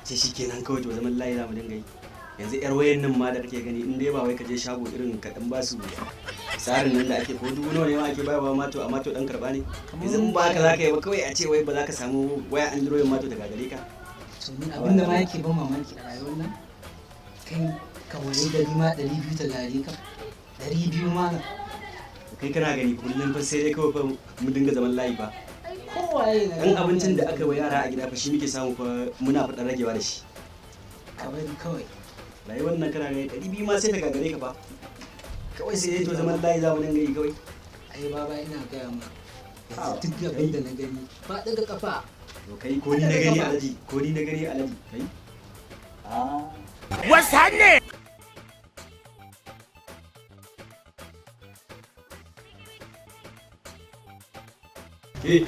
Ce shi kenan kawai, to zaman layi za mu dinga yi. Yanzu yar wayan nan ma da kake gani, in dai ba wai ka je shago irin ka dan ba su tsarin nan da ake ko dubu nawa ne ma ake bayarwa ma, to amma to dan karba ne. Yanzu in ba haka za ka yi ba, kawai a ce wai ba za ka samu waya Android ma, to daga gare ka. To ni abinda ma yake ban mamaki a rayuwar nan, kai ka waye gari ma 200 ta gare ka, 200 ma. Kai kana gani kullum fa sai dai kawai fa mu dinga zaman layi fa. Kowaye na Dan abincin da aka wa yara a gida fa shi muke samu fa, muna faɗan ragewa da shi. Ka bari kawai. Rayuwar nan kana gani 200 ma sai ta gagare ka fa. Kawai sai dai to zaman layi za mu dinga yi kawai. Ai baba, ina gaya ma, yanzu duk abin da na gani ba daga kafa. To kai, ko ni na gani alaji, ko ni na gani alaji, kai. Ah. What's happening? Ke,